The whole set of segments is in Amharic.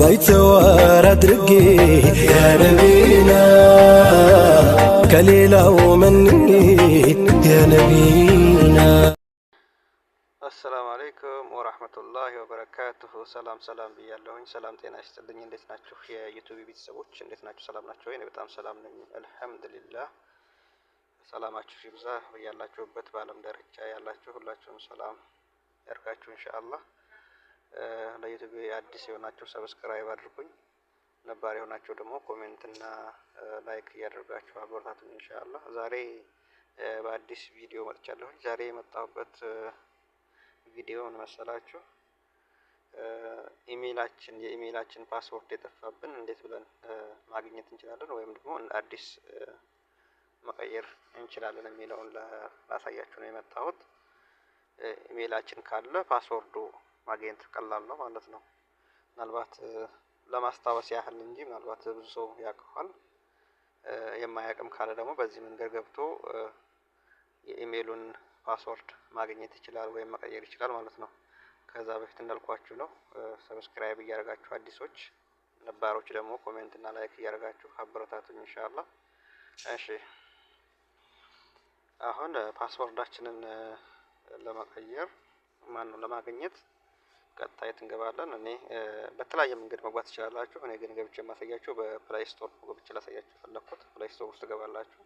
ባይተዋር አድርጌ ያነቢና ከሌላው መንኜ ያነቢና። አሰላሙ አለይኩም ወራህመቱላሂ ወበረካቱሁ። ሰላም ሰላም ብያለሁኝ። ሰላም ጤና ይስጥልኝ። እንዴት ናችሁ የ YouTube ቤተሰቦች? እንዴት ናችሁ? ሰላም ናችሁ ወይ? እኔ በጣም ሰላም ነኝ፣ አልሐምዱሊላህ። ሰላማችሁ ይብዛ በያላችሁበት በዓለም ዳርቻ ያላችሁ ሁላችሁም ሰላም ያርጋችሁ ኢንሻአላህ። ለ YouTube አዲስ የሆናችሁ subscribe አድርጉኝ፣ ነባር የሆናችሁ ደግሞ comment እና like እያደረጋችሁ አበረታቱኝ ኢንሻአላህ። ዛሬ በአዲስ ቪዲዮ መጥቻለሁኝ። ዛሬ የመጣሁበት ቪዲዮ ምን መሰላችሁ? ኢሜይላችን የኢሜይላችን password የጠፋብን እንዴት ብለን ማግኘት እንችላለን ወይም ደግሞ አዲስ መቀየር እንችላለን የሚለውን ላሳያችሁ ነው የመጣሁት። ኢሜይላችን ካለ password ኡ ማግኘት ቀላል ነው ማለት ነው። ምናልባት ለማስታወስ ያህል እንጂ ምናልባት ብዙ ሰው ያውቀዋል። የማያውቅም ካለ ደግሞ በዚህ መንገድ ገብቶ የኢሜይሉን password ማግኘት ይችላል ወይም መቀየር ይችላል ማለት ነው። ከዛ በፊት እንዳልኳችሁ ነው፣ subscribe እያደረጋችሁ አዲሶች፣ ነባሮች ደግሞ comment እና like እያደረጋችሁ አበረታቱኝ ኢንሻአላህ። እሺ፣ አሁን password ኣችንን ለመቀየር ማን ነው ለማግኘት ቀጥታ የት እንገባለን? እኔ በተለያየ መንገድ መግባት ትችላላችሁ። እኔ ግን ገብቼ የማሳያችሁ በ Play Store ገብቼ ላሳያችሁ የፈለኩት Play Store ውስጥ ትገባላችሁ።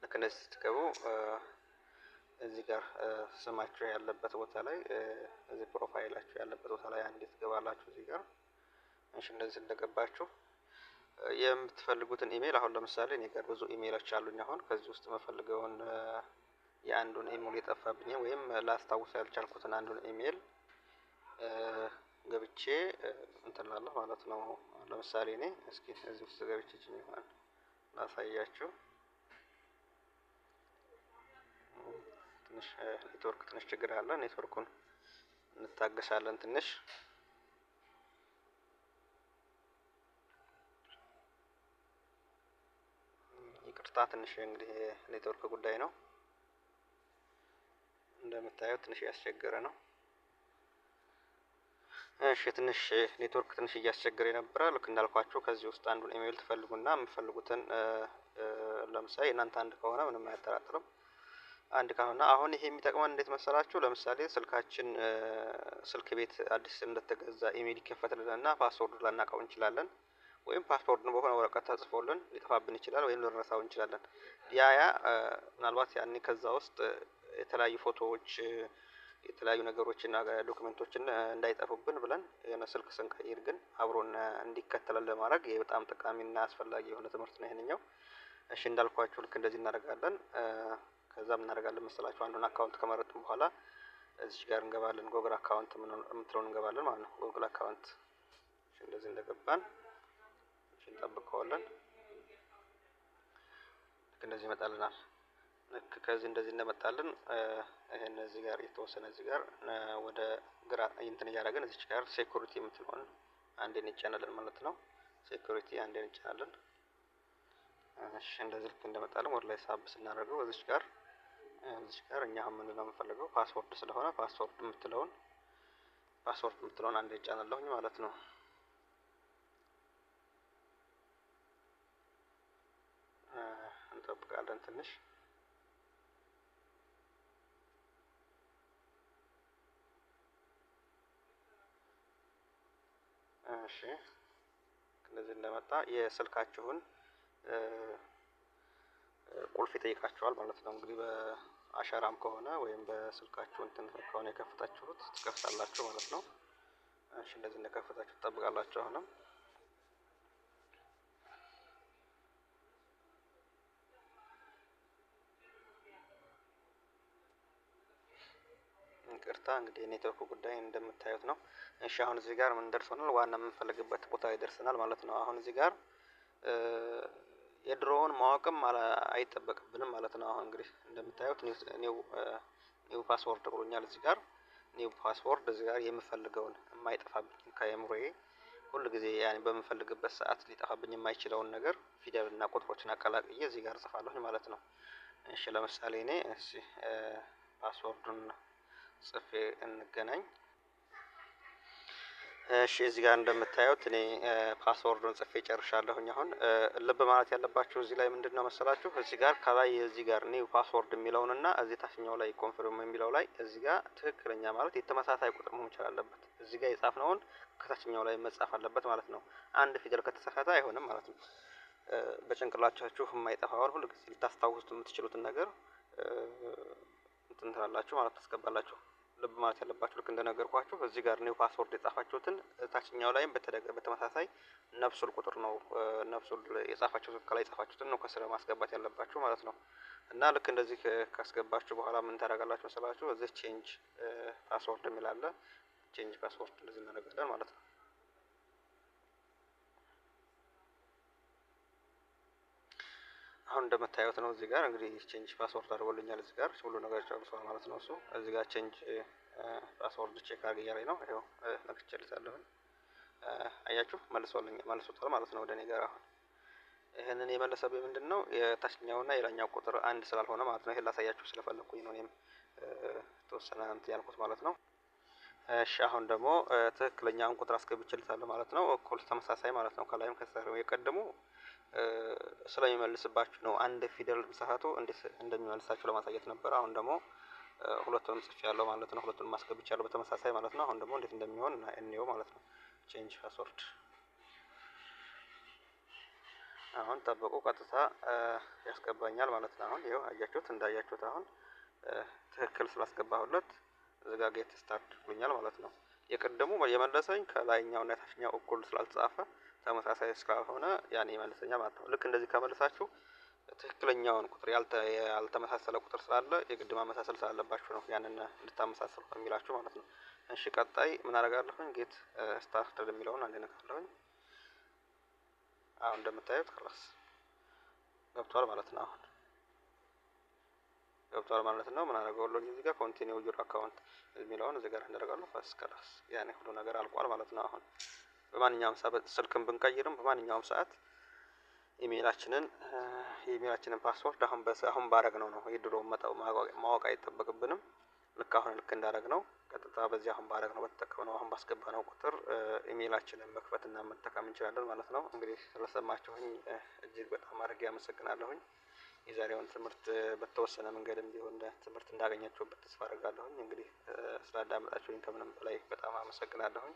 ልክ እንደዚህ ስትገቡ እዚህ ጋር ስማችሁ ያለበት ቦታ ላይ፣ እዚህ profile ኣችሁ ያለበት ቦታ ላይ አንዴ ትገባላችሁ እዚህ ጋር። እሺ፣ እንደዚህ እንደገባችሁ የምትፈልጉትን ኢሜይል፣ አሁን ለምሳሌ እኔ ጋር ብዙ ኢሜይሎች አሉኝ። አሁን ከዚህ ውስጥ የምፈልገውን የአንዱን ኢሜይል የጠፋብኝ ወይም ላስታውስ ያልቻልኩትን አንዱን ኢሜይል ገብቼ እንትን እላለሁ ማለት ነው። ለምሳሌ እኔ እስኪ እዚህ ውስጥ ገብቼ ይሆናል ላሳያችሁ። ትንሽ ኔትወርክ ትንሽ ችግር አለ። ኔትወርኩን እንታገሳለን ትንሽ። ይቅርታ፣ ትንሽ እንግዲህ ኔትወርክ ጉዳይ ነው። እንደምታየው ትንሽ እያስቸገረ ነው። እሺ፣ ትንሽ ኔትወርክ ትንሽ እያስቸገረ የነበረ። ልክ እንዳልኳችሁ ከዚህ ውስጥ አንዱን ኢሜይል ትፈልጉና የምትፈልጉትን፣ ለምሳሌ እናንተ አንድ ከሆነ ምንም አያጠራጥርም። አንድ ከሆነ አሁን ይሄ የሚጠቅመን እንዴት መሰላችሁ? ለምሳሌ ስልካችን ስልክ ቤት አዲስ እንደተገዛ ኢሜይል ይከፈትልን እና password ኡን ላናውቀው እንችላለን። ወይም password ኡን በሆነ ወረቀት ተጽፎልን ሊጠፋብን ይችላል ወይም ልንረሳው እንችላለን። ያ ምናልባት ያኔ ከዛ ውስጥ የተለያዩ ፎቶዎች፣ የተለያዩ ነገሮችን፣ document ኦችን እንዳይጠፉብን ብለን የሆነ ስልክ ስንቀይር ግን አብሮን እንዲከተለን ለማድረግ ይሄ በጣም ጠቃሚና አስፈላጊ የሆነ ትምህርት ነው ይሄንኛው። እሺ፣ እንዳልኳችሁ ልክ እንደዚህ እናደርጋለን። ከዛ ምን እናደርጋለን መሰላችሁ? አንዱን account ከመረጥን በኋላ እዚች ጋር እንገባለን። Google account የምትለውን እንገባለን ማለት ነው። Google account እንደዚህ እንደገባን እሺ እንጠብቀዋለን። ልክ እንደዚህ ይመጣልናል። ልክ ከዚህ እንደዚህ እንደመጣልን ይሄን እዚህ ጋር የተወሰነ እዚህ ጋር ወደ ግራ እንትን እያደረግን እዚች ጋር security የምትለውን አንዴ እንጫናለን ማለት ነው። Security አንዴ እንጫናለን። እሺ፣ እንደዚህ ልክ እንደመጣልን ወደ ላይ ሳብ ስናደርገው እዚች ጋር እኛ አሁን ምንድነው የምንፈልገው? Password ስለሆነ password የምትለውን አንዴ እጫናለሁኝ ማለት ነው። እንጠብቃለን ትንሽ። እሺ፣ እንደዚህ እንደመጣ የስልካችሁን ቁልፍ ይጠይቃችኋል ማለት ነው። እንግዲህ በአሻራም ከሆነ ወይም በስልካችሁ እንትን ከሆነ የከፈታችሁት ትከፍታላችሁ ማለት ነው። እሺ፣ እንደዚህ እንደከፈታችሁ ትጠብቃላችሁ። አሁንም ይቅርታ፣ እንግዲህ የኔትወርክ ጉዳይ እንደምታዩት ነው። እሺ፣ አሁን እዚህ ጋር ምን ደርሶናል? ዋና የምንፈልግበት ቦታ ይደርሰናል ማለት ነው። አሁን እዚህ ጋር የድሮውን ማወቅም አይጠበቅብንም ማለት ነው። አሁን እንግዲህ እንደምታዩት new password ብሎኛል። እዚህ ጋር new password እዚህ ጋር የምፈልገውን የማይጠፋብኝ ከአእምሮዬ ሁል ጊዜ ያኔ በምፈልግበት ሰዓት ሊጠፋብኝ የማይችለውን ነገር ፊደል እና ቁጥሮችን አቀላቅዬ እዚህ ጋር እጽፋለሁኝ ማለት ነው። እሺ፣ ለምሳሌ እኔ እሺ password ኡን ጽፌ እንገናኝ። እሺ እዚህ ጋር እንደምታዩት እኔ password ኡን ጽፌ ጨርሻለሁኝ። አሁን ልብ ማለት ያለባችሁ እዚህ ላይ ምንድነው መሰላችሁ? እዚህ ጋር ከላይ እዚህ ጋር new password የሚለውንና እዚህ ታችኛው ላይ confirm የሚለው ላይ እዚህ ጋር ትክክለኛ ማለት የተመሳሳይ ቁጥር መሆን ይችላል አለበት። እዚህ ጋር የጻፍነውን ከታችኛው ላይ መጻፍ አለበት ማለት ነው። አንድ ፊደል ከተሳሳተ አይሆንም ማለት ነው። በጭንቅላታችሁ የማይጠፋውን ሁሉ ጊዜ ልታስታውሱት የምትችሉትን ነገር እንትን ትላላችሁ ማለት ታስገባላችሁ። ልብ ማለት ያለባችሁ ልክ እንደነገርኳችሁ እዚህ ጋር new password የጻፋችሁትን ታችኛው ላይም በተመሳሳይ نفس الቁጥር ነው፣ نفس የጻፋችሁት ከላይ የጻፋችሁትን ነው ከስር ማስገባት ያለባችሁ ማለት ነው። እና ልክ እንደዚህ ካስገባችሁ በኋላ ምን ታደርጋላችሁ መሰላችሁ? እዚህ change password የሚል አለ። Change password እንደዚህ እናደርጋለን ማለት ነው። አሁን እንደምታዩት ነው። እዚህ ጋር እንግዲህ change password አድርጎልኛል። እዚህ ጋር ሁሉ ነገር ጨርሷል ማለት ነው። እሱ እዚህ ጋር change password check አድርግ እያለኝ ነው። ይኸው ነክቼልታለሁኝ። አያችሁ መልሶልኛል፣ መልሶታል ማለት ነው ወደ እኔ ጋር። አሁን ይህንን የመለሰብኝ ምንድን ነው የታችኛውና የላይኛው ቁጥር አንድ ስላልሆነ ማለት ነው። ይሄን ላሳያችሁ ስለፈለኩኝ ነው እኔም ተወሰነ እንትን ያልኩት ማለት ነው። እሺ አሁን ደግሞ ትክክለኛውን ቁጥር አስገብቼልታለሁ ማለት ነው። እኩል ተመሳሳይ ማለት ነው። ከላይም ከስርም የቀደሙ ስለሚመልስባችሁ ነው። አንድ ፊደል ብትሳሳቱ እንዴት እንደሚመልሳችሁ ለማሳየት ነበር። አሁን ደግሞ ሁለቱንም ጽፌያለሁ ማለት ነው። ሁለቱንም አስገብቻለሁ በተመሳሳይ ማለት ነው። አሁን ደግሞ እንዴት እንደሚሆን እንየው ማለት ነው። Change password አሁን ጠብቁ፣ ቀጥታ ያስገባኛል ማለት ነው። አሁን ይኸው አያችሁት፣ እንዳያችሁት አሁን ትክክል ስላስገባሁለት እዚህ ጋር get start ብሎኛል ማለት ነው። የቅድሙ የመለሰኝ ከላይኛው እና የታችኛው እኩል ስላልተጻፈ ተመሳሳይ ስላልሆነ ያኔ ይመልሰኛል ማለት ነው። ልክ እንደዚህ ከመለሳችሁ ትክክለኛውን ቁጥር ያልተመሳሰለ ቁጥር ስላለ የግድ ማመሳሰል ስላለባችሁ ነው ያንን እንድታመሳስሉ የሚላችሁ ማለት ነው። እሺ ቀጣይ ምን አደርጋለሁኝ? Get started የሚለውን አንዴ ነካለሁኝ። አሁን እንደምታዩት خلاص ገብቷል ማለት ነው። አሁን ገብቷል ማለት ነው። ምን አደርገዋለሁ? እዚህ ጋር continue your account የሚለውን እዚህ ጋር እናደርጋለሁ። بس خلاص ያኔ ሁሉ ነገር አልቋል ማለት ነው። አሁን በማንኛውም ሰዓት ስልክን ብንቀይርም በማንኛውም ሰዓት የኢሜይላችንን password አሁን ባረግነው ነው፣ የድሮ ማወቅ አይጠበቅብንም። ልክ አሁን ልክ እንዳረግነው ቀጥታ በዚህ አሁን ባረግነው በተጠቀምነው አሁን ባስገባነው ቁጥር ኢሜይላችንን መክፈትና መጠቀም እንችላለን ማለት ነው። እንግዲህ ስለሰማችሁኝ እጅግ በጣም አድርጌ አመሰግናለሁኝ። የዛሬውን ትምህርት በተወሰነ መንገድም ቢሆን ትምህርት እንዳገኛችሁበት ተስፋ አደርጋለሁኝ። እንግዲህ ስላዳመጣችሁኝ ከምንም በላይ በጣም አመሰግናለሁኝ።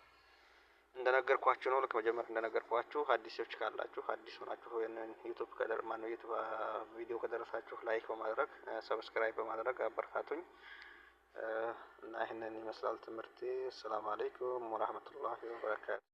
እንደነገርኳችሁ ነው። ልክ መጀመሪያ እንደነገርኳችሁ አዲሶች ካላችሁ፣ አዲስ ሆናችሁ ይሄንን YouTube ከደር ማነው YouTube ቪዲዮ ከደረሳችሁ like በማድረግ subscribe በማድረግ አበረታቱኝ። እና ይህንን ይመስላል ትምህርቴ። السلام عليكم ورحمة الله وبركاته።